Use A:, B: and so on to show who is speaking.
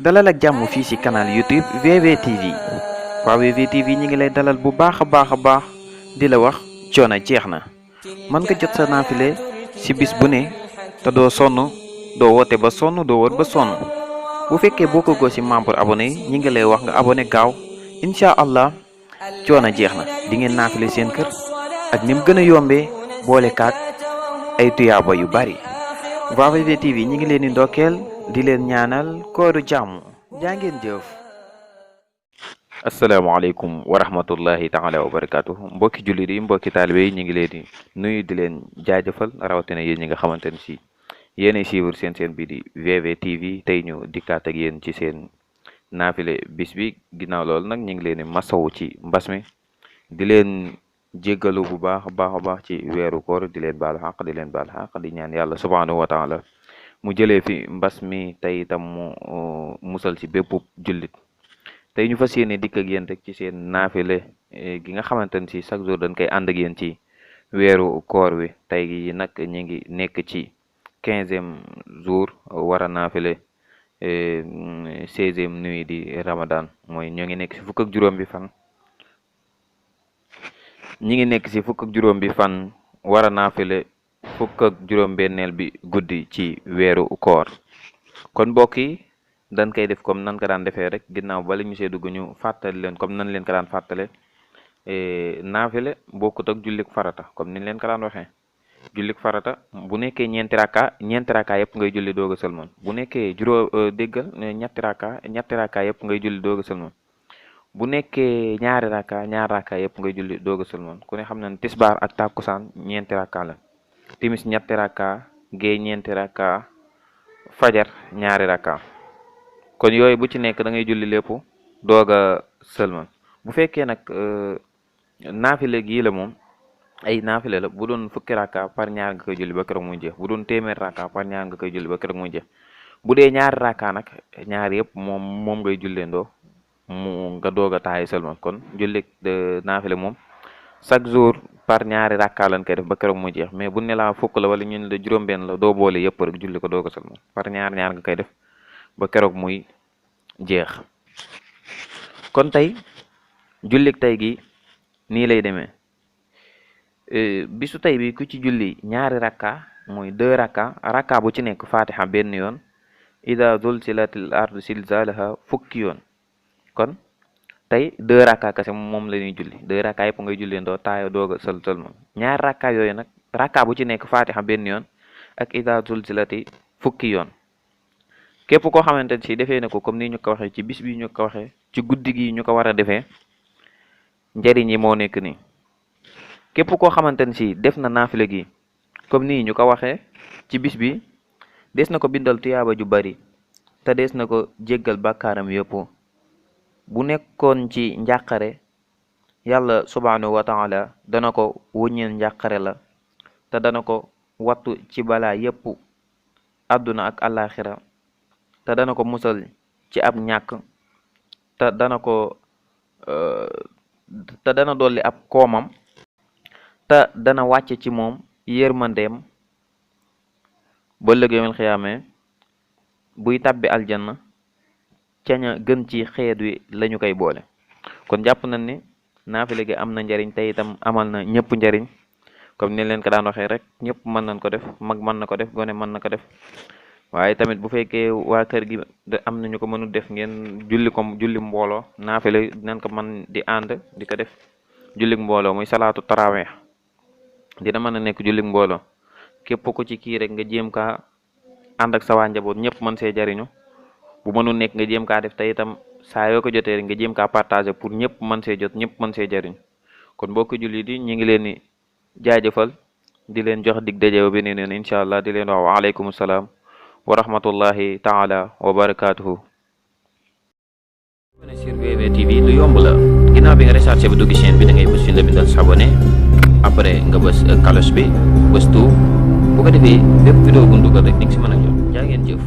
A: dalal ak jàmm fii ci canal YouTube VVTV waa VVTV ñi ngi lay dalal bu baax a baax di la wax coono jeex na mën nga jot sa naafile ci bis bu ne te doo sonn doo woote ba sonn doo wër ba sonn bu fekkee boo ko ci membre abonné yi ñi ngi lay wax nga abonné gaaw incha allah coono jeex na di ngeen naafile seen kër ak ni mu gën a yombee boole kaat ay tuyaaba yu bari waa VVTV ñi ngi leen di ndokkeel di leen ñaanal kooru jàmm jaa ngeen jëf. asalaamaaleykum wa rahmatullahi taala wa barakaatu mbokki jullit yi mbokki taalibe yi ñu ngi leen di nuyu di leen jaajëfal rawatina yéen ñi nga xamante ne si yéenay suivre seen bii di VVTV tey ñu dikkaat ak yéen ci seen naafile bis bi ginnaaw loolu nag ñu ngi leen di masawu ci mbas mi di leen jéggalu bu baax a baax ci weeru koor di leen baal xaq di ñaan yàlla subhanahu wa taala mu jëlee fi mbas mi tey itam mu musal ci bépp jullit tey ñu fas yéene dikk ak yéen rek ci seen naafile gi nga xamante ne si chaque jour dañ koy ànd ak yéen ci weeru koor wi tey gi nag ñu ngi nekk ci 15e jour war a naafile 16e nuit di Ramadan mooy ñoo ngi nekk ci fukk ak juróom bi fan war a naafile fukk ak juróom benneel bi guddi ci weeru koor kon mbokk yi dañ koy def comme nan ko daan defee rek ginnaaw bala ñu see dugg ñu fàttali leen comme nan leen ko daan fàttale naafile bokkut ak jullik farata comme niñ leen ko daan waxee jullik farata bu nekkee ñeenti raka yëpp ngay julli doog a sëlmoon bu nekkee ñetti raka yëpp ngay julli doog a sëlmoon bu nekkee ñaari raka yëpp ngay julli doog a sëlmoon ku ne xam na ne tisbaar ak takkusaan ñeenti raka la timis ñetti raka gee ñeenti raka fajar ñaari raka kon yooyu bu ci nekk da ngay julli lépp doog a sëlman bu fekkee nag naafile gii la moom ay naafile la bu doon fukki raka par ñaar nga koy julli ba keroog muy jeex bu doon téeméer raka par ñaar nga koy julli ba keroog muy jeex bu dee ñaari raka nag ñaar yëpp moom ngay julleendoo mu nga doog a taay sëlman kon julli naafile moom chaque jour par ñaari rakka lañ koy def ba keroog muy jeex mais bu ne la fukk la wala ñu ne la juróom-benn la doo boole yëpp rek julli ko doog a sëlman par ñaar nga koy def ba keroog muy jeex kon tey jullik tey gi nii lay demee bisu tey bi ku ci julli ñaari rakka mooy 2 rakka bu ci nekk fatiha benn yoon ida zulzilatil ardu zilzalaha fukki yoon kon tey 2 rakka kese moom la ñuy julli 2 rakka yëpp ngay julli ndoo taayo doog a sël moom ñaari rakka yooyu nag rakka bu ci nekk fatiha benn yoon ak ida zulzilati fukki yoon képp koo xamante ne si defee na ko comme ni ñu ko waxee ci bis bi ñu ko waxee ci guddi gi ñu ko war a defee njëriñ yi moo nekk nii képp koo xamante ne si def na naafile gi comme nii ñu ko waxee ci bis bi des na ko bindal tuyaaba ju bari te des na ko jéggal bàkkaaram yëpp bu nekkoon ci njàqare yàlla subhanahu wa taala dana ko wuññeel njàqare la te dana ko wattu ci balaa yëpp àdduna ak àllaaxira te dana ko musal ci ab ñàkk te dana dolli ab koomam te dana wàcce ci moom yërmandeem ba ëllëg yawmal xiyaame buy tabbi aljanna caña gën ci xeet wi lañu koy boole kon jàpp nañ ni naafile gi am na njariñ te itam amal na ñëpp njariñ comme ni leen ko daan waxee rek ñëpp mën nañ ko def mag mën na ko def gone mën na ko def waaye tamit bu fekkee waa kër gi am nañu ko mënul def ngeen julli mbooloo naafile dinañ ko mën di ànd di ko def julli mbooloo muy salaatu tarawih dina mën a nekk julli mbooloo képp ku ci kii rek nga jéem kaa ànd ak sa waa njaboot ñëpp mën see jariñu bu mënul nekk nga jéem kaa def te itam saa yoo ko jotee rek nga jéem kaa partager pour ñëpp mën see jot ñëpp mën see jariñ kon mbokki jullit yi ñu ngi leen di jaajëfal di leen jox dig daje ba beneen yoon incha allah di leen wax waaleykum salaam wa rahmatullahi taala wa barakaatuhu. sur VVTV lu yomb la ginnaaw bi nga rechargé ba dugg chaîne bi da ngay bës fi la bindal s'abonné après nga bës cloche bi bës tout bu ko defee bépp vidéo bu ñu dugal rek di nga si mën a jot jaa ngeen jëf.